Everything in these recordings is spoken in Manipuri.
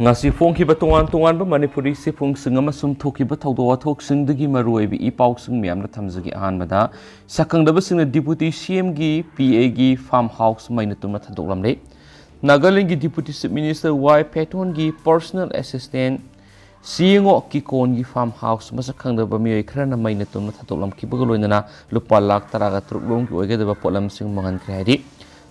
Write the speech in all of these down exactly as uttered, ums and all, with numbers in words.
ꯉꯁꯤ ꯐꯣꯡꯈꯤꯕ ꯇꯣꯉꯥꯟ ꯇꯣꯉꯥꯟꯕ ꯃꯅꯤꯄꯨꯔꯤ ꯆꯦꯐꯣꯡꯁꯤꯡ ꯑꯃꯁꯨꯡ ꯊꯣꯛꯈꯤꯕ ꯊꯧꯗꯣꯛ ꯋꯥꯊꯣꯛꯁꯤꯡꯗꯒꯤ ꯃꯔꯨꯑꯣꯏꯕ ꯏ ꯄꯥꯎꯁꯤꯡ ꯃꯌꯥꯝꯗ ꯊꯝꯖꯒꯦ꯫ ꯑꯍꯥꯟꯕꯗ, ꯁꯛꯈꯪꯗꯕꯁꯤꯡꯅ Deputy C M ꯒꯤ P A ꯒꯤ farm house ꯃꯩꯅ ꯇꯨꯝꯅ ꯊꯥꯗꯣꯛꯂꯝꯂꯦ꯫ ꯅꯥꯒꯥꯂꯦꯟꯒꯤ Deputy Chief Minister Y ꯄꯦꯇꯣꯟꯒꯤ personal assistant ꯁꯤꯌꯦꯡꯉꯣ ꯀꯤꯀꯣꯟꯒꯤ farm house ꯃꯁꯛ ꯈꯪꯗꯕ ꯃꯤꯑꯣꯏ ꯈꯔꯅ ꯃꯩꯅ ꯇꯨꯝꯅ ꯊꯥꯗꯣꯛꯂꯝꯈꯤꯕꯒ ꯂꯣꯏꯅꯅ ꯂꯨꯄꯥ ꯂꯥꯈ ꯇꯔꯥꯒ ꯇꯔꯨꯛ ꯂꯣꯝꯒꯤ ꯑꯣꯏꯒꯗꯕ ꯄꯣꯠꯂꯝꯁꯤꯡ ꯃꯥꯡꯍꯟꯈ꯭ꯔꯦ ꯍꯥꯏꯔꯤ꯫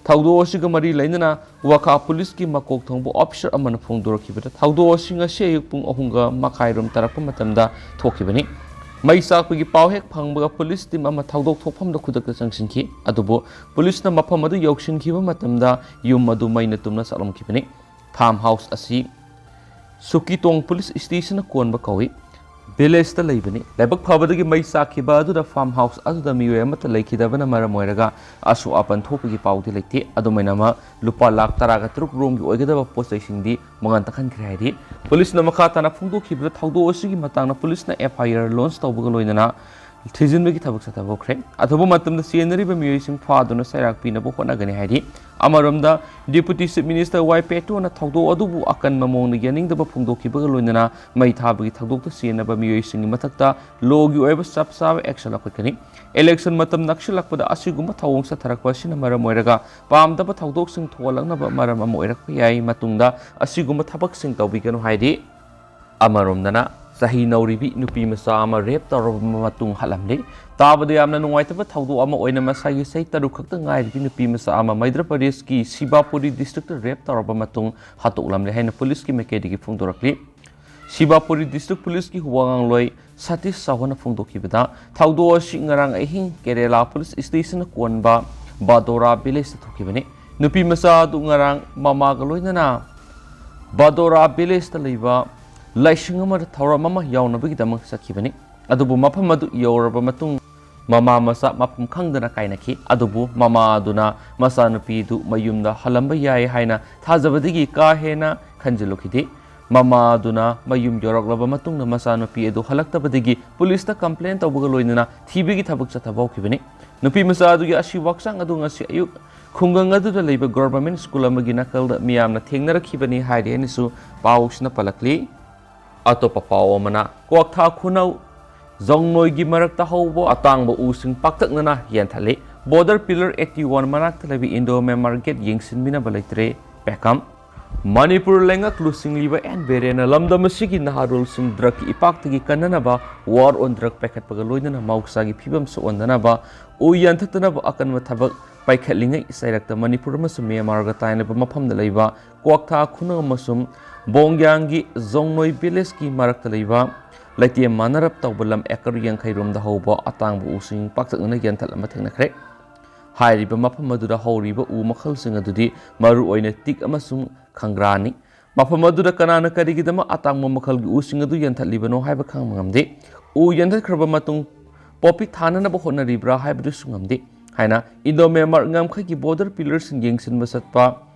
ꯊꯧꯗꯣꯛ ꯑꯁꯤꯒ ꯃꯔꯤ ꯂꯩꯅꯅ ꯋꯥꯈꯥ ꯄꯨꯂꯤꯁꯀꯤ ꯃꯀꯣꯛ ꯊꯣꯡꯕ officer ꯑꯃꯅ ꯐꯣꯡꯗꯣꯔꯛꯈꯤꯕꯗ, ꯊꯧꯗꯣꯛ ꯑꯁꯤ ꯉꯁꯤ ꯑꯌꯨꯛ ꯄꯨꯡ ꯑꯍꯨꯝꯒ ꯃꯈꯥꯏ ꯔꯣꯝ ꯇꯥꯔꯛꯄ ꯃꯇꯝꯗ ꯊꯣꯛꯈꯤꯕꯅꯤ꯫ ꯃꯩ ꯆꯥꯛꯄꯒꯤ ꯄꯥꯎ ꯍꯦꯛ ꯐꯪꯕꯒ ꯄꯨꯂꯤꯁ team ꯑꯃ ꯊꯧꯗꯣꯛ ꯊꯣꯛꯐꯝꯗ ꯈꯨꯗꯛꯇ ꯆꯪꯁꯤꯟꯈꯤ꯫ ꯑꯗꯨꯕꯨ ꯄꯨꯂꯤꯁꯅ ꯃꯐꯝ ꯑꯗꯨ ꯌꯧꯁꯤꯟꯈꯤꯕ ꯃꯇꯝꯗ ꯌꯨꯝ ꯑꯗꯨ ꯃꯩꯅ ꯇꯨꯝꯅ ꯆꯥꯛꯂꯝꯈꯤꯕꯅꯤ꯫ Farm house ꯑꯁꯤ ꯁꯨꯀꯤꯇꯣꯡ police stationꯅ ꯀꯣꯟꯕ ꯀꯧꯏ꯫ Villageꯇ ꯂꯩꯕꯅꯤ꯫ ꯂꯥꯏꯕꯛ ꯐꯕꯗꯒꯤ ꯃꯩ ꯆꯥꯛꯈꯤꯕ ꯑꯗꯨꯗ farm house ꯑꯗꯨꯗ ꯃꯤꯑꯣꯏ ꯑꯃꯠꯇ ꯂꯩꯈꯤꯗꯕꯅ ꯃꯔꯝ ꯑꯣꯏꯔꯒ ꯑꯁꯣꯛ ꯑꯄꯟ ꯊꯣꯛꯄꯒꯤ ꯄꯥꯎꯗꯤ ꯂꯩꯇꯦ꯫ ꯑꯗꯨꯝ ꯑꯣꯏꯅꯃꯛ, ꯂꯨꯄꯥ ꯂꯥꯈ ꯇꯔꯥꯒ ꯇꯔꯨꯛ ꯔꯣꯝꯒꯤ ꯑꯣꯏꯒꯗꯕ ꯄꯣꯠ ꯆꯩꯁꯤꯡꯗꯤ ꯃꯉꯥꯟ ꯇꯥꯍꯟꯈ꯭ꯔꯦ ꯍꯥꯏꯔꯤ꯫ ꯄꯨꯂꯤꯁꯅ ꯃꯈꯥ ꯇꯥꯅ ꯐꯣꯡꯗꯣꯛꯈꯤꯕꯗ, ꯊꯧꯗꯣꯛ ꯑꯁꯤꯒꯤ ꯃꯇꯥꯡꯗ ꯄꯨꯂꯤꯁꯅ F I R launch ꯇꯧꯕꯒ ꯂꯣꯏꯅꯅ ꯊꯤꯖꯤꯟꯕꯒꯤ ꯊꯕꯛ ꯆꯠꯊꯕ ꯍꯧꯈ꯭ꯔꯦ꯫ ꯑꯊꯨꯕ ꯃꯇꯝꯗ ꯆꯦꯟꯅꯔꯤꯕ ꯃꯤꯑꯣꯏꯁꯤꯡ ꯐꯥꯗꯨꯅ ꯆꯩꯔꯥꯛ ꯄꯤꯅꯕ ꯍꯣꯠꯅꯒꯅꯤ ꯍꯥꯏꯔꯤ꯫ ꯑꯃꯔꯣꯝꯗ, Deputy Chief Minister Y ꯄꯦꯇꯣꯟꯅ ꯊꯧꯗꯣꯛ ꯑꯗꯨꯕꯨ ꯑꯀꯟꯕ ꯃꯑꯣꯡꯗ ꯌꯥꯅꯤꯡꯗꯕ ꯐꯣꯡꯗꯣꯛꯈꯤꯕꯒ ꯂꯣꯏꯅꯅ ꯃꯩ ꯊꯥꯕꯒꯤ ꯊꯧꯗꯣꯛꯇ ꯆꯦꯟꯅꯕ ꯃꯤꯑꯣꯏꯁꯤꯡꯒꯤ ꯃꯊꯛꯇ lawꯒꯤ ꯑꯣꯏꯕ ꯆꯞ ꯆꯥꯕ action ꯂꯧꯈꯠꯀꯅꯤ꯫ Election ꯃꯇꯝ ꯅꯛꯁꯤꯜꯂꯛꯄꯗ ꯑꯁꯤꯒꯨꯝꯕ ꯊꯧꯑꯣꯡ ꯆꯠꯊꯔꯛꯄ ꯑꯁꯤꯅ ꯃꯔꯝ ꯑꯣꯏꯔꯒ ꯄꯥꯝꯗꯕ ꯊꯧꯗꯣꯛꯁꯤꯡ ꯊꯣꯛꯍꯜꯂꯛꯅꯕ ꯃꯔꯝ ꯑꯃ ꯑꯣꯏꯔꯛꯄ ꯌꯥꯏ꯫ ꯃꯇꯨꯡꯗ ꯑꯁꯤꯒꯨꯝꯕ ꯊꯕꯛꯁꯤꯡ ꯇꯧꯕꯤꯒꯅꯨ ꯍꯥꯏꯔꯤ꯫ ꯑꯃꯔꯣꯝꯗꯅ, ꯆꯍꯤ ꯅꯧꯔꯤꯕꯤ ꯅꯨꯄꯤ ꯃꯆꯥ ꯑꯃ rape ꯇꯧꯔꯕ ꯃꯇꯨꯡ ꯍꯥꯠꯂꯝꯂꯦ꯫ ꯇꯥꯕꯗ ꯌꯥꯝꯅ ꯅꯨꯡꯉꯥꯏꯇꯕ ꯊꯧꯗꯣꯛ ꯑꯃ ꯑꯣꯏꯅ ꯃꯁꯥꯒꯤ ꯆꯍꯤ ꯇꯔꯨꯛ ꯈꯛꯇ ꯉꯥꯏꯔꯤꯕꯤ ꯅꯨꯄꯤ ꯃꯆꯥ ꯑꯃ ꯃꯩꯗ꯭ꯔ ꯄ꯭ꯔꯗꯦꯁꯀꯤ ꯁꯤꯕꯥꯄꯨꯔꯤ districtꯇ rape ꯇꯧꯔꯕ ꯃꯇꯨꯡ ꯍꯥꯠꯇꯣꯛꯂꯝꯂꯦ ꯍꯥꯏꯅ ꯄꯨꯂꯤꯁꯀꯤ ꯃꯥꯏꯀꯩꯗꯒꯤ ꯐꯣꯡꯗꯣꯔꯛꯂꯤ꯫ ꯁꯤꯕꯥꯄꯨꯔꯤ district ꯄꯨꯂꯤꯁꯀꯤ ꯋꯥꯉꯥꯡꯂꯣꯏ ꯁꯇꯤꯁ ꯆꯥꯎꯍꯟꯅ ꯐꯣꯡꯗꯣꯛꯈꯤꯕꯗ, ꯊꯧꯗꯣꯛ ꯑꯁꯤ ꯉꯔꯥꯡ ꯑꯍꯤꯡ ꯀꯦꯔꯦꯂꯥ ꯄꯨꯂꯤꯁ stationꯅ ꯀꯣꯟꯕ ꯕꯥꯗꯣꯔꯥ villageꯇ ꯊꯣꯛꯈꯤꯕꯅꯤ꯫ ꯅꯨꯄꯤ ꯃꯆꯥ ꯑꯗꯨ ꯉꯔꯥꯡ ꯃꯃꯥꯒ ꯂꯣꯏꯅꯅ ꯕꯥꯗꯣꯔꯥ villageꯇ ꯂꯩꯕ ꯂꯥꯏꯁꯪ ꯑꯃꯗ ꯊꯧꯔꯝ ꯑꯃ ꯌꯥꯎꯅꯕꯒꯤꯗꯃꯛ ꯆꯠꯈꯤꯕꯅꯤ꯫ ꯑꯗꯨꯕꯨ ꯃꯐꯝ ꯑꯗꯨ ꯌꯧꯔꯕ ꯃꯇꯨꯡ, ꯃꯃꯥ ꯃꯆꯥ ꯃꯐꯝ ꯈꯪꯗꯅ ꯀꯥꯏꯅꯈꯤ꯫ ꯑꯗꯨꯕꯨ ꯃꯃꯥ ꯑꯗꯨꯅ ꯃꯆꯥꯅꯨꯄꯤ ꯑꯗꯨ ꯃꯌꯨꯝꯗ ꯍꯜꯂꯝꯕ ꯌꯥꯏ ꯍꯥꯏꯅ ꯊꯥꯖꯕꯗꯒꯤ ꯀꯥ ꯍꯦꯟꯅ ꯈꯟꯖꯤꯜꯂꯨꯈꯤꯗꯦ꯫ ꯃꯃꯥ ꯑꯗꯨꯅ ꯃꯌꯨꯝ ꯌꯧꯔꯛꯂꯕ ꯃꯇꯨꯡꯗ ꯃꯆꯥꯅꯨꯄꯤ ꯑꯗꯨ ꯍꯜꯂꯛꯇꯕꯗꯒꯤ ꯄꯨꯂꯤꯁꯇ complain ꯇꯧꯕꯒ ꯂꯣꯏꯅꯅ ꯊꯤꯕꯒꯤ ꯊꯕꯛ ꯆꯠꯊꯕ ꯍꯧꯈꯤꯕꯅꯤ꯫ ꯅꯨꯄꯤ ꯃꯆꯥ ꯑꯗꯨꯒꯤ ꯑꯁꯤ ꯋꯥꯆꯥꯡ ꯑꯗꯨ ꯉꯁꯤ ꯑꯌꯨꯛ ꯈꯨꯡꯒꯪ ꯑꯗꯨꯗ ꯂꯩꯕ ꯒꯣꯔꯚꯔꯃꯦꯟ ꯁ꯭ꯀꯨꯜ ꯑꯃꯒꯤ ꯅꯥꯀꯜꯗ ꯃꯤꯌꯥꯝꯅ ꯊꯦꯡꯅꯔꯛꯈꯤꯕꯅꯤ ꯍꯥꯏꯔꯤ ꯍꯥꯏꯅꯁꯨ ꯄꯥꯎꯁꯤꯅ ꯄꯜꯂꯛꯂꯤ꯫ ꯑꯇꯣꯞꯄ ꯄꯥꯎ ꯑꯃꯅ, ꯀ꯭ꯋꯥꯛꯊꯥ ꯈꯨꯅꯧ ꯖꯣꯡꯅꯣꯏꯒꯤ ꯃꯔꯛꯇ ꯍꯧꯕ ꯑꯇꯥꯡꯕ ꯎꯁꯤꯡ ꯄꯥꯛꯇꯛꯅꯅ ꯌꯥꯟꯊꯠꯂꯤ꯫ ꯕꯣꯔꯗꯔ ꯄꯤꯂꯔ ꯑꯩꯠꯇꯤ ꯋꯥꯟ ꯃꯅꯥꯛꯇ ꯂꯩꯕ ꯏꯟꯗꯣ ꯃ꯭ꯌꯥꯟꯃꯥꯔ ꯒꯦꯠ ꯌꯦꯡꯁꯤꯟꯕꯤꯅꯕ ꯂꯩꯇ꯭ꯔꯦ, ꯄꯦꯀꯝ꯫ ꯃꯅꯤꯄꯨꯔ ꯂꯩꯉꯥꯛ ꯂꯨꯆꯤꯡꯂꯤꯕ ꯑꯦꯟ ꯕꯤꯔꯦꯟꯅ ꯂꯝꯗꯝ ꯑꯁꯤꯒꯤ ꯅꯍꯥꯔꯣꯜꯁꯤꯡ ꯗ꯭ꯔꯒꯀꯤ ꯏꯄꯥꯛꯇꯒꯤ ꯀꯟꯅꯅꯕ, ꯋꯥꯔ ꯑꯣꯟ ꯗ꯭ꯔꯒ ꯄꯥꯏꯈꯠꯄꯒ ꯂꯣꯏꯅꯅ ꯃꯍꯧꯁꯥꯒꯤ ꯐꯤꯕꯝ ꯁꯣꯛꯍꯟꯗꯅꯕ ꯎ ꯌꯥꯟꯊꯠꯇꯅꯕ ꯑꯀꯟꯕ ꯊꯕꯛ ꯄꯥꯏꯈꯠꯂꯤꯉꯩ ꯆꯩꯔꯛꯇ ꯃꯅꯤꯄꯨꯔ ꯑꯃꯁꯨꯡ ꯃ꯭ꯌꯥꯟꯃꯥꯔꯒ ꯇꯥꯏꯅꯕ ꯃꯐꯝꯗ ꯂꯩꯕ ꯀ꯭ꯋꯥꯛꯊꯥ ꯈꯨꯅꯧ ꯑꯃꯁꯨꯡ ꯕꯣꯡꯌꯥꯡꯒꯤ ꯖꯣꯡꯅꯣꯏ ꯚꯤꯂꯦꯖꯀꯤ ꯃꯔꯛꯇ ꯂꯩꯕ ꯂꯩꯇꯦꯝ ꯃꯥꯟꯅꯔꯞ ꯇꯧꯕ ꯂꯝ ꯑꯦꯀꯔ ꯌꯥꯡꯈꯩ ꯔꯣꯝꯗ ꯍꯧꯕ ꯑꯇꯥꯡꯕ ꯎꯁꯤꯡ ꯄꯥꯛꯇꯛꯅꯅ ꯌꯥꯟꯊꯠꯂꯝꯕ ꯊꯦꯡꯅꯈ꯭ꯔꯦ꯫ ꯍꯥꯏꯔꯤꯕ ꯃꯐꯝ ꯑꯗꯨꯗ ꯍꯧꯔꯤꯕ ꯎ ꯃꯈꯜꯁꯤꯡ ꯑꯗꯨꯗꯤ ꯃꯔꯨꯑꯣꯏꯅ ꯇꯤꯛ ꯑꯃꯁꯨꯡ ꯈꯪꯒ꯭ꯔꯥꯅꯤ꯫ ꯃꯐꯝ ꯑꯗꯨꯗ ꯀꯅꯥꯅ ꯀꯔꯤꯒꯤꯗꯃꯛ ꯑꯇꯥꯡꯕ ꯃꯈꯜꯒꯤ ꯎꯁꯤꯡ ꯑꯗꯨ ꯌꯥꯟꯊꯠꯂꯤꯕꯅꯣ ꯍꯥꯏꯕ ꯈꯪꯕ ꯉꯝꯗꯦ꯫ ꯎ ꯌꯥꯟꯊꯠꯈ꯭ꯔꯕ ꯃꯇꯨꯡ ꯄꯣꯄꯤ ꯊꯥꯅꯅꯕ ꯍꯣꯠꯅꯔꯤꯕ꯭ꯔꯥ ꯍꯥꯏꯕꯗꯨꯁꯨ ꯉꯝꯗꯦ ꯍꯥꯏꯅ ꯏꯟꯗꯣ ꯃ꯭ꯌꯥꯟꯃꯥꯔ ꯉꯝꯈꯩꯒꯤ ꯕꯣꯔꯗꯔ ꯄꯤꯂꯔꯁꯤꯡ ꯌꯦꯡꯁꯤꯟꯕ ꯆꯠꯄ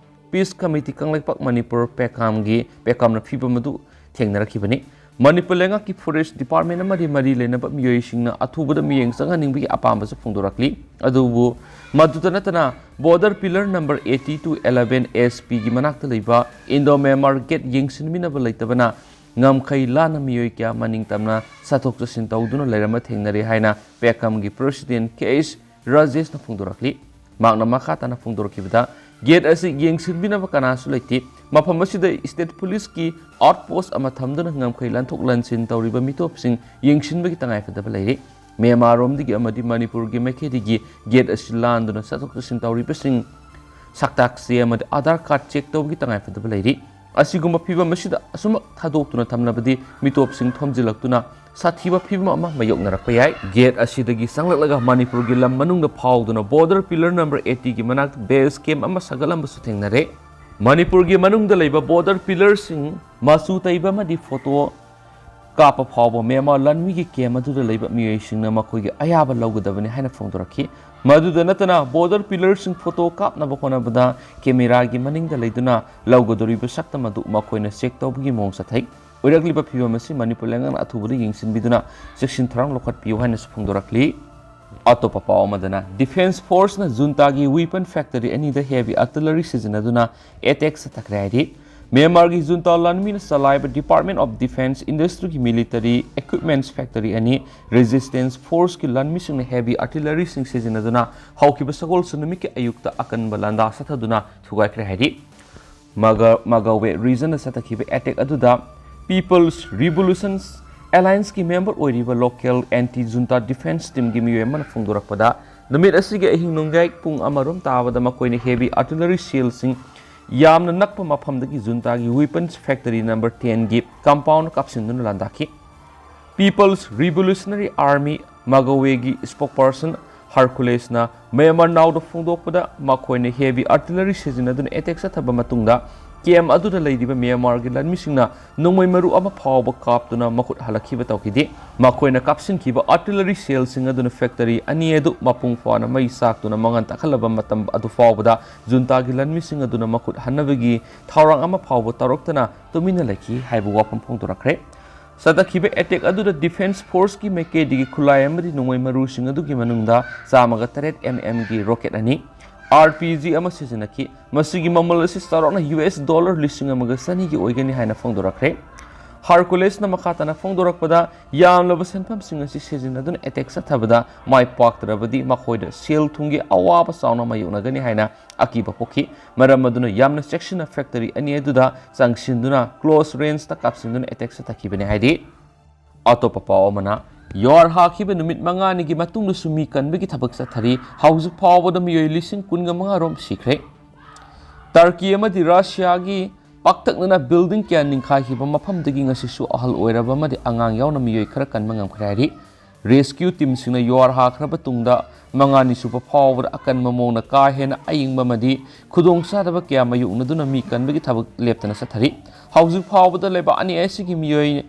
ꯄꯤꯁ ꯀꯃꯤꯇꯤ ꯀꯪꯂꯩꯄꯥꯛ ꯃꯅꯤꯄꯨꯔ ꯄꯦꯀꯥꯝꯒꯤ, ꯄꯦꯀꯥꯝꯅ ꯐꯤꯕꯝ ꯑꯗꯨ ꯊꯦꯡꯅꯔꯛꯈꯤꯕꯅꯤ꯫ ꯃꯅꯤꯄꯨꯔ ꯂꯩꯉꯥꯛꯀꯤ ꯐꯣꯔꯦꯁ ꯗꯤꯄꯥꯔꯠꯃꯦꯟ ꯑꯃꯗꯤ ꯃꯔꯤ ꯂꯩꯅꯕ ꯃꯤꯑꯣꯏꯁꯤꯡꯅ ꯑꯊꯨꯕꯗ ꯃꯤꯠꯌꯦꯡ ꯆꯪꯍꯟꯅꯤꯡꯕꯒꯤ ꯑꯄꯥꯝꯕꯁꯨ ꯐꯣꯡꯗꯣꯔꯛꯂꯤ꯫ ꯑꯗꯨꯕꯨ ꯃꯗꯨꯇ ꯅꯠꯇꯅ border pillar number eighty to eleven S P ꯒꯤ ꯃꯅꯥꯛꯇ ꯂꯩꯕ ꯏꯟꯗꯣ ꯃ꯭ꯌꯥꯟꯃꯥꯔ ꯒꯦꯠ ꯌꯦꯡꯁꯤꯟꯕꯤꯅꯕ ꯂꯩꯇꯕꯅ ꯉꯝꯈꯩ ꯂꯥꯟꯅ ꯃꯤꯑꯣꯏ ꯀꯌꯥ ꯃꯅꯤꯡ ꯇꯝꯅ ꯆꯠꯊꯣꯛ ꯆꯠꯁꯤꯟ ꯇꯧꯗꯨꯅ ꯂꯩꯔꯝꯕ ꯊꯦꯡꯅꯔꯦ ꯍꯥꯏꯅ ꯄꯦꯀꯝꯒꯤ ꯄ꯭ꯔꯦꯁꯤꯗꯦꯟꯠ ꯀꯦ ꯑꯩꯆ ꯔꯥꯖꯦꯁꯅ ꯐꯣꯡꯗꯣꯔꯛꯂꯤ꯫ ꯃꯍꯥꯛꯅ ꯃꯈꯥ ꯇꯥꯅ ꯐꯣꯡꯗꯣꯔꯛꯈꯤꯕꯗ, ꯒꯦꯠ ꯑꯁꯤ ꯌꯦꯡꯁꯤꯟꯕꯤꯅꯕ ꯀꯅꯥꯁꯨ ꯂꯩꯇꯦ꯫ ꯃꯐꯝ ꯑꯁꯤꯗ ꯁ꯭ꯇꯦꯠ ꯄꯨꯂꯤꯁꯀꯤ ꯑꯥꯎꯠꯄꯣꯁꯠ ꯑꯃ ꯊꯝꯗꯨꯅ ꯉꯝꯈꯩ ꯂꯥꯟꯊꯣꯛ ꯂꯥꯟꯁꯤꯟ ꯇꯧꯔꯤꯕ ꯃꯤꯇꯣꯞꯁꯤꯡ ꯌꯦꯡꯁꯤꯟꯕꯒꯤ ꯇꯉꯥꯏꯐꯗꯕ ꯂꯩꯔꯤ꯫ ꯃ꯭ꯌꯥꯟꯃꯥꯔꯔꯣꯝꯗꯒꯤ ꯑꯃꯗꯤ ꯃꯅꯤꯄꯨꯔꯒꯤ ꯃꯥꯏꯀꯩꯗꯒꯤ ꯒꯦꯠ ꯑꯁꯤ ꯂꯥꯟꯗꯨꯅ ꯆꯠꯊꯣꯛ ꯆꯠꯁꯤꯟ ꯇꯧꯔꯤꯕꯁꯤꯡ ꯁꯛꯇꯥꯛ ꯆꯦ ꯑꯃꯗꯤ ꯑꯥꯙꯥꯔ ꯀꯥꯔꯗ ꯆꯦꯛ ꯇꯧꯕꯒꯤ ꯇꯉꯥꯏꯐꯗꯕ ꯂꯩꯔꯤ꯫ ꯑꯁꯤꯒꯨꯝꯕ ꯐꯤꯚꯝ ꯑꯁꯤꯗ ꯑꯁꯨꯝꯃꯛ ꯊꯥꯗꯣꯛꯇꯨꯅ ꯊꯝꯂꯕꯗꯤ ꯃꯤꯇꯣꯞꯁꯤꯡ ꯊꯣꯝꯖꯤꯜꯂꯛꯇꯨꯅ ꯁꯥꯊꯤꯕ ꯐꯤꯚꯝ ꯑꯃ ꯃꯥꯌꯣꯛꯅꯔꯛꯄ ꯌꯥꯏ꯫ ꯒꯦꯠ ꯑꯁꯤꯗꯒꯤ ꯆꯪꯂꯛꯂꯒ ꯃꯅꯤꯄꯨꯔꯒꯤ ꯂꯝ ꯃꯅꯨꯡꯗ ꯐꯥꯎꯗꯨꯅ ꯕꯣꯔꯗꯔ ꯄꯤꯂꯔ ꯅꯝꯕꯔ eighty ꯒꯤ ꯃꯅꯥꯛꯇ ꯕꯦꯁ ꯀꯦꯝꯞ ꯑꯃ ꯁꯥꯒꯠꯂꯝꯕꯁꯨ ꯊꯦꯡꯅꯔꯦ꯫ ꯃꯅꯤꯄꯨꯔꯒꯤ ꯃꯅꯨꯡꯗ ꯂꯩꯕ ꯕꯣꯔꯗꯔ ꯄꯤꯂꯔꯁꯤꯡ ꯃꯆꯨ ꯇꯩꯕ ꯑꯃꯗꯤ ꯐꯣꯇꯣ ꯀꯥꯞꯄ ꯐꯥꯎꯕ ꯃ꯭ꯌꯥꯟꯃꯥꯔ ꯂꯥꯟꯃꯤꯒꯤ ꯀꯦꯝꯞ ꯑꯗꯨꯗ ꯂꯩꯕ ꯃꯤꯑꯣꯏꯁꯤꯡꯅ ꯃꯈꯣꯏꯒꯤ ꯑꯌꯥꯕ ꯂꯧꯒꯗꯕꯅꯤ ꯍꯥꯏꯅ ꯐꯣꯡꯗꯣꯔꯛꯈꯤ꯫ ꯃꯗꯨꯗ ꯅꯠꯇꯅ ꯕꯣꯔꯗꯔ ꯄꯤꯂꯔꯁꯤꯡ ꯐꯣꯇꯣ ꯀꯥꯞꯅꯕ ꯍꯣꯠꯅꯕꯗ ꯀꯦꯃꯦꯔꯥꯒꯤ ꯃꯅꯤꯡꯗ ꯂꯩꯗꯨꯅ ꯂꯧꯒꯗꯧꯔꯤꯕ ꯁꯛꯇꯝ ꯑꯗꯨ ꯃꯈꯣꯏꯅ ꯆꯦꯛ ꯇꯧꯕꯒꯤ ꯃꯑꯣꯡ ꯆꯠꯊꯩ꯫ ꯑꯣꯏꯔꯛꯂꯤꯕ ꯐꯤꯚꯝ ꯑꯁꯤ ꯃꯅꯤꯄꯨꯔ ꯂꯩꯉꯥꯛꯅ ꯑꯊꯨꯕꯗ ꯌꯦꯡꯁꯤꯟꯕꯤꯗꯨꯅ ꯆꯦꯛꯁꯤꯟ ꯊꯧꯔꯥꯡ ꯂꯧꯈꯠꯄꯤꯌꯨ ꯍꯥꯏꯅꯁꯨ ꯐꯣꯡꯗꯣꯔꯛꯂꯤ꯫ ꯑꯇꯣꯞꯄ ꯄꯥꯎ ꯑꯃꯗꯅ, ꯗꯤꯐꯦꯟꯁ ꯐꯣꯔꯁꯅ ꯖꯨꯟꯇꯥꯒꯤ ꯋꯤꯄꯟ ꯐꯦꯛꯇꯔꯤ ꯑꯅꯤꯗ ꯍꯦꯚꯤ ꯑꯥꯔꯇꯤꯂꯔꯤ ꯁꯤꯖꯤꯟꯅꯗꯨꯅ ꯑꯦꯇꯦꯛ ꯆꯠꯊꯈ꯭ꯔꯦ ꯍꯥꯏꯔꯤ꯫ ꯃ꯭ꯌꯥꯟꯃꯥꯔꯒꯤ ꯖꯨꯟꯇꯥ ꯂꯥꯟꯃꯤꯅ ꯆꯂꯥꯏꯕ ꯗꯤꯄꯥꯔꯠꯃꯦꯟ ꯑꯣꯐ ꯗꯤꯐꯦꯟꯁ ꯏꯟꯗꯁꯇ꯭ꯔꯤꯒꯤ ꯃꯤꯂꯤꯇꯔꯤ ꯏꯀ꯭ꯋꯤꯞꯃꯦꯟꯠꯁ ꯐꯦꯛꯇꯔꯤ ꯑꯅꯤ ꯔꯦꯖꯤꯁꯇꯦꯟꯁ ꯐꯣꯔꯁꯀꯤ ꯂꯥꯟꯃꯤꯁꯤꯡꯅ ꯍꯦꯚꯤ ꯑꯥꯔꯇꯤꯂꯔꯤꯁꯤꯡ ꯁꯤꯖꯤꯟꯅꯗꯨꯅ ꯍꯧꯈꯤꯕ ꯁꯒꯣꯜꯁꯦꯟ ꯅꯨꯃꯤꯠꯀꯤ ꯑꯌꯨꯛꯇ ꯑꯀꯟꯕ ꯂꯥꯟꯗꯥ ꯆꯠꯊꯗꯨꯅ ꯊꯨꯒꯥꯏꯈ꯭ꯔꯦ ꯍꯥꯏꯔꯤ꯫ ꯃꯒ ꯃꯒꯋꯦ ꯔꯤꯖꯟꯗ ꯆꯠꯊꯈꯤꯕ ꯑꯦꯇꯦꯛ ꯑꯗꯨꯗ ꯄꯤꯄꯜꯁ ꯔꯤꯚꯣꯂꯨꯁꯟꯁ ꯑꯦꯂꯥꯏꯟꯁꯀꯤ ꯃꯦꯝꯕꯔ ꯑꯣꯏꯔꯤꯕ ꯂꯣꯀꯦꯜ ꯑꯦꯟꯇꯤ ꯖꯨꯟꯇꯥ ꯗꯤꯐꯦꯟꯁ ꯇꯤꯝꯒꯤ ꯃꯤꯑꯣꯏ ꯑꯃꯅ ꯐꯣꯡꯗꯣꯔꯛꯄꯗ, ꯅꯨꯃꯤꯠ ꯑꯁꯤꯒꯤ ꯑꯍꯤꯡ ꯅꯣꯡꯌꯥꯏ ꯄꯨꯡ ꯑꯃꯔꯣꯝ ꯇꯥꯕꯗ ꯃꯈꯣꯏꯅ ꯍꯦꯚꯤ ꯑꯥꯔꯇꯤꯂꯔꯤ ꯁꯦꯜꯁꯤꯡ ꯌꯥꯝꯅ ꯅꯛꯄ ꯃꯐꯝꯗꯒꯤ ꯖꯨꯟꯇꯥꯒꯤ ꯋꯤꯄꯟꯁ ꯐꯦꯛꯇꯔꯤ ꯅꯝꯕꯔ ꯇꯦꯟꯒꯤ ꯀꯝꯄꯥꯎꯟꯗ ꯀꯥꯞꯁꯤꯟꯗꯨꯅ ꯂꯥꯟꯗꯥꯈꯤ꯫ ꯄꯤꯄꯜꯁ ꯔꯤꯚꯣꯂꯨꯁꯅꯔꯤ ꯑꯥꯔꯃꯤ ꯃꯒꯋꯦꯒꯤ ꯁ꯭ꯄꯣꯛꯄꯔꯁꯟ ꯍꯔꯀꯨꯂꯦꯁꯅ ꯃ꯭ꯌꯥꯟꯃꯥꯔ ꯅꯥꯎꯗ ꯐꯣꯡꯗꯣꯛꯄꯗ, ꯃꯈꯣꯏꯅ ꯍꯦꯚꯤ ꯑꯥꯔꯇꯤꯂꯔꯤ ꯁꯤꯖꯤꯟꯅꯗꯨꯅ ꯑꯦꯇꯦꯛ ꯆꯠꯊꯕ ꯃꯇꯨꯡꯗ ꯀꯦꯝ ꯑꯗꯨꯗ ꯂꯩꯔꯤꯕ ꯃ꯭ꯌꯥꯟꯃꯥꯔꯒꯤ ꯂꯥꯟꯃꯤꯁꯤꯡꯅ ꯅꯣꯡꯃꯩ ꯃꯔꯨ ꯑꯃ ꯐꯥꯎꯕ ꯀꯥꯞꯇꯨꯅ ꯃꯈꯨꯠ ꯍꯜꯂꯛꯈꯤꯕ ꯇꯧꯈꯤꯗꯦ꯫ ꯃꯈꯣꯏꯅ ꯀꯥꯞꯁꯤꯟꯈꯤꯕ ꯑꯥꯔꯇꯤꯂꯔꯤ ꯁꯦꯜꯁꯤꯡ ꯑꯗꯨꯅ ꯐꯦꯛꯇꯔꯤ ꯑꯅꯤ ꯑꯗꯨ ꯃꯄꯨꯡ ꯐꯥꯅ ꯃꯩ ꯆꯥꯛꯇꯨꯅ ꯃꯉꯥꯟ ꯇꯥꯛꯍꯜꯂꯕ ꯃꯇꯝ ꯑꯗꯨ ꯐꯥꯎꯕꯗ ꯖꯨꯟꯇꯥꯒꯤ ꯂꯥꯟꯃꯤꯁꯤꯡ ꯑꯗꯨꯅ ꯃꯈꯨꯠ ꯍꯟꯅꯕꯒꯤ ꯊꯧꯔꯥꯡ ꯑꯃ ꯐꯥꯎꯕ ꯇꯧꯔꯛꯇꯅ ꯇꯨꯃꯤꯟꯅ ꯂꯩꯈꯤ ꯍꯥꯏꯕ ꯋꯥꯐꯝ ꯐꯣꯡꯗꯣꯔꯛꯈ꯭ꯔꯦ꯫ ꯆꯠꯊꯈꯤꯕ ꯑꯦꯇꯦꯛ ꯑꯗꯨꯗ ꯗꯤꯐꯦꯟꯁ ꯐꯣꯔꯁꯀꯤ ꯃꯥꯏꯀꯩꯗꯒꯤ ꯈꯨꯠꯂꯥꯏ ꯑꯃꯗꯤ ꯅꯣꯡꯃꯩ ꯃꯔꯨꯁꯤꯡ ꯑꯗꯨꯒꯤ ꯃꯅꯨꯡꯗ ꯆꯥꯝꯃꯒ ꯇꯔꯦꯠ ꯑꯦꯝ ꯑꯦꯝꯒꯤ ꯔꯣꯀꯦꯠ ꯑꯅꯤ, ꯑꯥꯔ ꯄꯤ ꯖꯤ ꯑꯃ ꯁꯤꯖꯤꯟꯅꯈꯤ꯫ ꯃꯁꯤꯒꯤ ꯃꯃꯜ ꯑꯁꯤ ꯆꯥꯎꯔꯥꯛꯅ ꯌꯨ ꯑꯦꯁ ꯗꯣꯂꯔ ꯂꯤꯁꯤꯡ ꯑꯃꯒ ꯆꯅꯤꯒꯤ ꯑꯣꯏꯒꯅꯤ ꯍꯥꯏꯅ ꯐꯣꯡꯗꯣꯔꯛꯈ꯭ꯔꯦ꯫ ꯍꯥꯔꯀꯨꯂꯦꯁꯅ ꯃꯈꯥ ꯇꯥꯅ ꯐꯣꯡꯗꯣꯔꯛꯄꯗ, ꯌꯥꯝꯂꯕ ꯁꯦꯟꯐꯝꯁꯤꯡ ꯑꯁꯤ ꯁꯤꯖꯤꯟꯅꯗꯨꯅ ꯑꯦꯇꯦꯛ ꯆꯠꯊꯕꯗ ꯃꯥꯏ ꯄꯥꯛꯇ꯭ꯔꯕꯗꯤ ꯃꯈꯣꯏꯗ ꯁꯦꯜ ꯊꯨꯝꯒꯤ ꯑꯋꯥꯕ ꯆꯥꯎꯅ ꯃꯥꯌꯣꯛꯅꯒꯅꯤ ꯍꯥꯏꯅ ꯑꯀꯤꯕ ꯄꯣꯛꯈꯤ꯫ ꯃꯔꯝ ꯑꯗꯨꯅ ꯌꯥꯝꯅ ꯆꯦꯛꯁꯤꯟꯅ ꯐꯦꯛꯇꯔꯤ ꯑꯅꯤ ꯑꯗꯨꯗ ꯆꯪꯁꯤꯟꯗꯨꯅ ꯀ꯭ꯂꯣꯖ ꯔꯦꯟꯖꯇ ꯀꯥꯞꯁꯤꯟꯗꯨꯅ ꯑꯦꯇꯦꯛ ꯆꯠꯊꯈꯤꯕꯅꯤ ꯍꯥꯏꯔꯤ꯫ ꯑꯇꯣꯞꯄ ꯄꯥꯎ ꯑꯃꯅ, ꯌꯨꯍꯥꯔ ꯍꯥꯈꯤꯕ ꯅꯨꯃꯤꯠ ꯃꯉꯥꯅꯤꯒꯤ ꯃꯇꯨꯡꯗꯁꯨ ꯃꯤ ꯀꯟꯕꯒꯤ ꯊꯕꯛ ꯆꯠꯊꯔꯤ꯫ ꯍꯧꯖꯤꯛ ꯐꯥꯎꯕꯗ ꯃꯤꯑꯣꯏ ꯂꯤꯁꯤꯡ ꯀꯨꯟꯒ ꯃꯉꯥ ꯔꯣꯝ ꯁꯤꯈ꯭ꯔꯦ꯫ ꯇꯔꯀꯤ ꯑꯃꯗꯤ ꯔꯁꯤꯌꯥꯒꯤ ꯄꯥꯛꯇꯛꯅꯅ ꯕꯤꯜꯗꯤꯡ ꯀꯌꯥ ꯅꯤꯡꯈꯥꯏꯈꯤꯕ ꯃꯐꯝꯗꯒꯤ ꯉꯁꯤꯁꯨ ꯑꯍꯜ ꯑꯣꯏꯔꯕ ꯑꯃꯗꯤ ꯑꯉꯥꯡ ꯌꯥꯎꯅ ꯃꯤꯑꯣꯏ ꯈꯔ ꯀꯟꯕ ꯉꯝꯈ꯭ꯔꯦ ꯍꯥꯏꯔꯤ꯫ ꯔꯦꯁꯀ꯭ꯌꯨ ꯇꯤꯝꯁꯤꯡꯅ ꯌꯨꯍꯥꯔ ꯍꯥꯈ꯭ꯔꯕ ꯇꯨꯡꯗ ꯃꯉꯥꯅꯤ ꯁꯨꯕ ꯐꯥꯎꯕꯗ ꯑꯀꯟꯕ ꯃꯑꯣꯡꯗ ꯀꯥ ꯍꯦꯟꯅ ꯑꯏꯪꯕ ꯑꯃꯗꯤ ꯈꯨꯗꯣꯡꯆꯥꯗꯕ ꯀꯌꯥ ꯃꯥꯌꯣꯛꯅꯗꯨꯅ ꯃꯤ ꯀꯟꯕꯒꯤ ꯊꯕꯛ ꯂꯦꯞꯇꯅ ꯆꯠꯊꯔꯤ꯫ ꯍꯧꯖꯤꯛ ꯐꯥꯎꯕꯗ ꯂꯩꯕꯥꯛ ꯑꯅꯤ ꯑꯁꯤꯒꯤ ꯃꯤꯑꯣꯏ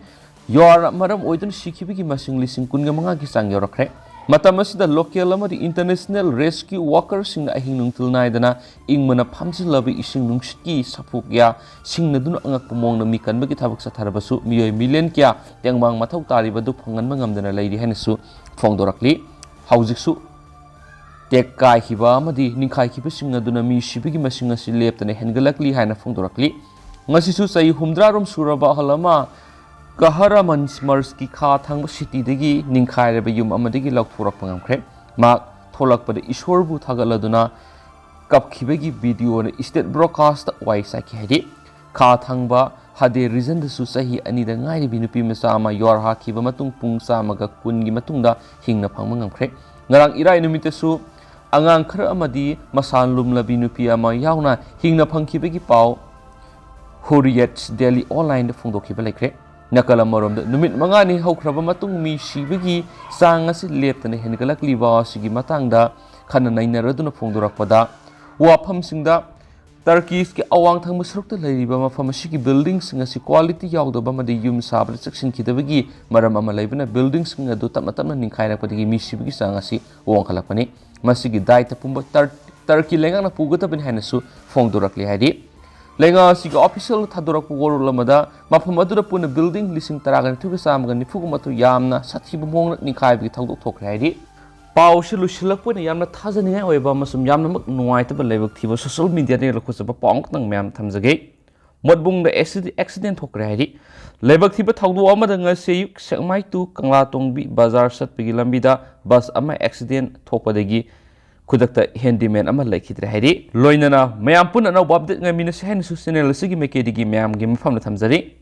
ꯌꯨꯍꯥꯔꯅ ꯃꯔꯝ ꯑꯣꯏꯗꯨꯅ ꯁꯤꯈꯤꯕꯒꯤ ꯃꯁꯤꯡ ꯂꯤꯁꯤꯡ ꯀꯨꯟꯒ ꯃꯉꯥꯒꯤ ꯆꯥꯡ ꯌꯧꯔꯛꯈ꯭ꯔꯦ꯫ ꯃꯇꯝ ꯑꯁꯤꯗ ꯂꯣꯀꯦꯜ ꯑꯃꯗꯤ ꯏꯟꯇꯔꯅꯦꯁꯅꯦꯜ ꯔꯦꯁꯀ꯭ꯌꯨ ꯋꯥꯀꯔꯁꯤꯡꯅ ꯑꯍꯤꯡ ꯅꯨꯡꯊꯤꯜ ꯅꯥꯏꯗꯅ ꯏꯪꯕꯅ ꯐꯝꯖꯤꯜꯂꯕ ꯏꯁꯤꯡ ꯅꯨꯡꯁꯤꯠꯀꯤ ꯁꯥꯐꯨ ꯀꯌꯥ ꯁꯤꯡꯅꯗꯨꯅ ꯑꯉꯛꯄ ꯃꯑꯣꯡꯗ ꯃꯤ ꯀꯟꯕꯒꯤ ꯊꯕꯛ ꯆꯠꯊꯔꯕꯁꯨ, ꯃꯤꯑꯣꯏ ꯃꯤꯂꯤꯌꯟ ꯀꯌꯥ ꯇꯦꯡꯕꯥꯡ ꯃꯊꯧ ꯇꯥꯔꯤꯕ ꯑꯗꯨ ꯐꯪꯍꯟꯕ ꯉꯝꯗꯅ ꯂꯩꯔꯤ ꯍꯥꯏꯅꯁꯨ ꯐꯣꯡꯗꯣꯔꯛꯂꯤ꯫ ꯍꯧꯖꯤꯛꯁꯨ ꯇꯦꯛ ꯀꯥꯏꯈꯤꯕ ꯑꯃꯗꯤ ꯅꯤꯡꯈꯥꯏꯈꯤꯕꯁꯤꯡ ꯑꯗꯨꯅ ꯃꯤ ꯁꯤꯕꯒꯤ ꯃꯁꯤꯡ ꯑꯁꯤ ꯂꯦꯞꯇꯅ ꯍꯦꯟꯒꯠꯂꯛꯂꯤ ꯍꯥꯏꯅ ꯐꯣꯡꯗꯣꯔꯛꯂꯤ꯫ ꯉꯁꯤꯁꯨ ꯆꯍꯤ ꯍꯨꯝꯗ꯭ꯔꯥꯔꯣꯝ ꯁꯨꯔꯕ ꯑꯍꯜ ꯑꯃ ꯀꯍꯔꯃꯟꯁꯃꯔꯁꯀꯤ ꯈꯥ ꯊꯪꯕ ꯁꯤꯇꯤꯗꯒꯤ ꯅꯤꯡꯈꯥꯏꯔꯕ ꯌꯨꯝ ꯑꯃꯗꯒꯤ ꯂꯧꯊꯣꯔꯛꯄ ꯉꯝꯈ꯭ꯔꯦ꯫ ꯃꯍꯥꯛ ꯊꯣꯛꯂꯛꯄꯗ ꯏꯁꯣꯔꯕꯨ ꯊꯥꯒꯠꯂꯗꯨꯅ ꯀꯞꯈꯤꯕꯒꯤ ꯚꯤꯗꯤꯑꯣꯅ ꯏꯁꯇꯦꯠ ꯕ꯭ꯔꯣꯗꯀꯥꯁꯇ ꯋꯥꯔꯤ ꯁꯥꯈꯤ ꯍꯥꯏꯗꯤ, ꯈꯥ ꯊꯪꯕ ꯍꯗꯦ ꯔꯤꯖꯟꯗꯁꯨ ꯆꯍꯤ ꯑꯅꯤꯗ ꯉꯥꯏꯔꯤꯕꯤ ꯅꯨꯄꯤ ꯃꯆꯥ ꯑꯃ ꯌꯣꯔ ꯍꯥꯈꯤꯕ ꯃꯇꯨꯡ ꯄꯨꯡ ꯆꯥꯝꯃꯒ ꯀꯨꯟꯒꯤ ꯃꯇꯨꯡꯗ ꯍꯤꯡꯅ ꯐꯪꯕ ꯉꯝꯈ꯭ꯔꯦ꯫ ꯉꯔꯥꯡ ꯏꯔꯥꯏ ꯅꯨꯃꯤꯠꯇꯁꯨ ꯑꯉꯥꯡ ꯈꯔ ꯑꯃꯗꯤ ꯃꯁꯥ ꯂꯨꯝꯂꯕꯤ ꯅꯨꯄꯤ ꯑꯃ ꯌꯥꯎꯅ ꯍꯤꯡꯅ ꯐꯪꯈꯤꯕꯒꯤ ꯄꯥꯎ ꯍꯨꯔꯤꯌꯠ ꯗꯦꯂꯤ ꯑꯣꯟꯂꯥꯏꯟꯗ ꯐꯣꯡꯗꯣꯛꯈꯤꯕ ꯂꯩꯈ꯭ꯔꯦ꯫ ꯅꯥꯀꯜ ꯑꯃꯔꯣꯝꯗ, ꯅꯨꯃꯤꯠ ꯃꯉꯥꯅꯤ ꯍꯧꯈ꯭ꯔꯕ ꯃꯇꯨꯡ ꯃꯤ ꯁꯤꯕꯒꯤ ꯆꯥꯡ ꯑꯁꯤ ꯂꯦꯞꯇꯅ ꯍꯦꯟꯒꯠꯂꯛꯂꯤꯕ ꯑꯁꯤꯒꯤ ꯃꯇꯥꯡꯗ ꯈꯟꯅ ꯅꯩꯅꯔꯗꯨꯅ ꯐꯣꯡꯗꯣꯔꯛꯄꯗ, ꯋꯥꯐꯝꯁꯤꯡꯗ ꯇꯔꯀꯤꯁꯀꯤ ꯑꯋꯥꯡ ꯊꯪꯕ ꯁꯔꯨꯛꯇ ꯂꯩꯔꯤꯕ ꯃꯐꯝ ꯑꯁꯤꯒꯤ ꯕꯤꯜꯗꯤꯡꯁꯤꯡ ꯑꯁꯤ ꯀ꯭ꯋꯥꯂꯤꯇꯤ ꯌꯥꯎꯗꯕ ꯑꯃꯗꯤ ꯌꯨꯝ ꯁꯥꯕꯗ ꯆꯦꯛꯁꯤꯟꯈꯤꯗꯕꯒꯤ ꯃꯔꯝ ꯑꯃ ꯂꯩꯕꯅ, ꯕꯤꯜꯗꯤꯡꯁꯤꯡ ꯑꯗꯨ ꯇꯞꯅ ꯇꯞꯅ ꯅꯤꯡꯈꯥꯏꯔꯛꯄꯗꯒꯤ ꯃꯤ ꯁꯤꯕꯒꯤ ꯆꯥꯡ ꯑꯁꯤ ꯋꯥꯡꯈꯠꯂꯛꯄꯅꯤ꯫ ꯃꯁꯤꯒꯤ ꯗꯥꯏꯇ ꯄꯨꯝꯕ ꯇꯔ-, ꯇꯔꯀꯤ ꯂꯩꯉꯥꯛꯅ ꯄꯨꯒꯗꯕꯅꯤ ꯍꯥꯏꯅꯁꯨ ꯐꯣꯡꯗꯣꯔꯛꯂꯤ ꯍꯥꯏꯔꯤ꯫ ꯂꯩꯉꯥꯛ ꯑꯁꯤꯒꯤ ꯑꯣꯐꯤꯁꯤꯌꯦꯜ ꯊꯥꯗꯣꯔꯛꯄ ꯋꯥꯔꯣꯜ ꯑꯃꯗ, ꯃꯐꯝ ꯑꯗꯨꯗ ꯄꯨꯟꯅ ꯕꯤꯜꯗꯤꯡ ꯂꯤꯁꯤꯡ ꯇꯔꯥꯒ ꯅꯤꯊꯣꯏꯒ ꯆꯥꯝꯃꯒ ꯅꯤꯐꯨꯒ ꯃꯥꯊꯣꯏ ꯌꯥꯝꯅ ꯁꯥꯊꯤꯕ ꯃꯑꯣꯡꯗ ꯅꯤꯡꯈꯥꯏꯕꯒꯤ ꯊꯧꯗꯣꯛ ꯊꯣꯛꯈ꯭ꯔꯦ ꯍꯥꯏꯔꯤ꯫ ꯄꯥꯎꯁꯤ ꯂꯣꯏꯁꯤꯜꯂꯛꯄ ꯑꯣꯏꯅ ꯌꯥꯝꯅ ꯊꯥꯖꯅꯤꯡꯉꯥꯏ ꯑꯣꯏꯕ ꯑꯃꯁꯨꯡ ꯌꯥꯝꯅꯃꯛ ꯅꯨꯡꯉꯥꯏꯇꯕ ꯂꯥꯏꯕꯛ ꯊꯤꯕ ꯁꯣꯁꯤꯌꯦꯜ ꯃꯤꯗꯤꯌꯥꯗꯒꯤ ꯂꯧꯈꯠꯆꯕ ꯄꯥꯎ ꯑꯃꯈꯛꯇꯪ ꯃꯌꯥꯝ ꯊꯝꯖꯒꯦ꯫ ꯃꯣꯠꯕꯨꯡꯗ ꯑꯦꯛꯁꯤꯗꯦꯟ ꯊꯣꯛꯈ꯭ꯔꯦ ꯍꯥꯏꯔꯤ꯫ ꯂꯥꯏꯕꯛ ꯊꯤꯕ ꯊꯧꯗꯣꯛ ꯑꯃꯗ ꯉꯁꯤ ꯑꯌꯨꯛ ꯁꯦꯛꯃꯥꯏ to ꯀꯪꯂꯥꯇꯣꯡꯕꯤ ꯕꯖꯥꯔ ꯆꯠꯄꯒꯤ ꯂꯝꯕꯤꯗ ꯕꯁ ꯑꯃ ꯑꯦꯛꯁꯤꯗꯦꯟ ꯊꯣꯛꯄꯗꯒꯤ ꯈꯨꯗꯛꯇ ꯍꯦꯟꯗꯤꯃꯦꯟ ꯑꯃ ꯂꯩꯈꯤꯗ꯭ꯔꯦ ꯍꯥꯏꯔꯤ꯫ ꯂꯣꯏꯅꯅ ꯃꯌꯥꯝ ꯄꯨꯟꯅ ꯑꯅꯧꯕ ꯑꯞꯗꯦꯠ ꯉꯥꯏꯃꯤꯟꯅꯁꯤ ꯍꯥꯏꯅꯁꯨ ꯆꯦꯅꯦꯜ ꯑꯁꯤꯒꯤ ꯃꯥꯏꯀꯩꯗꯒꯤ ꯃꯌꯥꯝꯒꯤ ꯃꯐꯝꯗ ꯊꯝꯖꯔꯤ꯫